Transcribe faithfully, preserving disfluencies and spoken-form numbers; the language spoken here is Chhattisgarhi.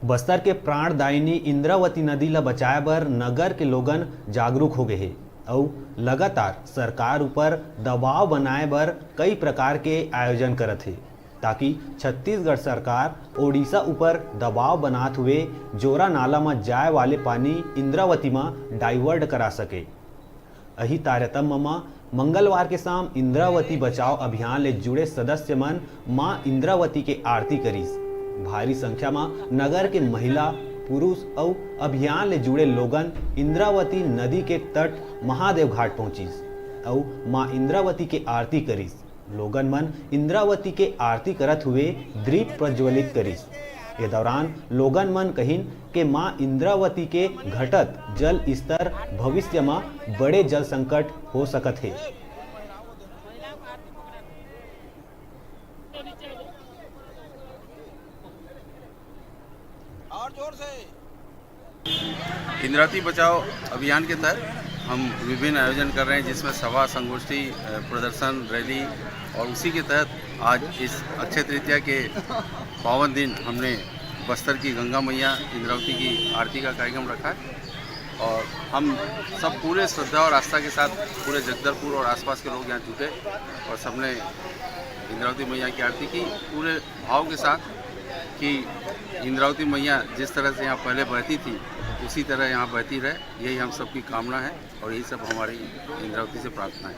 बस्तर के प्राणदायिनी इंद्रावती नदी ल बचाए बर नगर के लोगन जागरूक हो गए हे अउ लगातार सरकार ऊपर दबाव बनाए बर कई प्रकार के आयोजन करत हे, ताकि छत्तीसगढ़ सरकार ओडिशा ऊपर दबाव बनात हुए जोरा नाला म जाए वाले पानी इंद्रावती म डाइवर्ट करा सके। अही तारतम्य म मंगलवार के शाम इंद्रावती बचाओ अभियान ले जुड़े सदस्य मन मां इंद्रावती के आरती करिस। भारी संख्या म नगर के महिला, पुरुष अउ अभियान ले जुड़े लोगन इंद्रावती नदी के तट महादेव घाट पहुंचिस अउ मां इंद्रावती के आरती करिस। लोगन मन इंद्रावती के आरती करत हुए दीप प्रज्वलित करिस। ये दौरान लोगन मन कहिन के मां इंद्रावती के घटत जल स्तर भविष्य म बड़े जल संकट हो सकत हे। इंद्रावती बचाओ अभियान के तहत हम विभिन्न आयोजन कर रहे हैं, जिसमें सभा, संगोष्ठी, अ, प्रदर्शन, रैली, और उसी के तहत आज इस अक्षय तृतीया के पावन दिन हमने बस्तर की गंगा मैया इंद्रावती की आरती का कार्यक्रम रखा है। और हम सब पूरे श्रद्धा और आस्था के साथ पूरे जगदलपुर और आसपास के लोग यहाँ जुटे और सबने इंद्रावती मैया की आरती की पूरे भाव के साथ कि इंद्रावती मैया जिस तरह से यहाँ पहले बहती थी, उसी तरह यहाँ बहती रहे, यही हम सबकी कामना है और यही सब हमारी इंद्रावती से प्रार्थना है।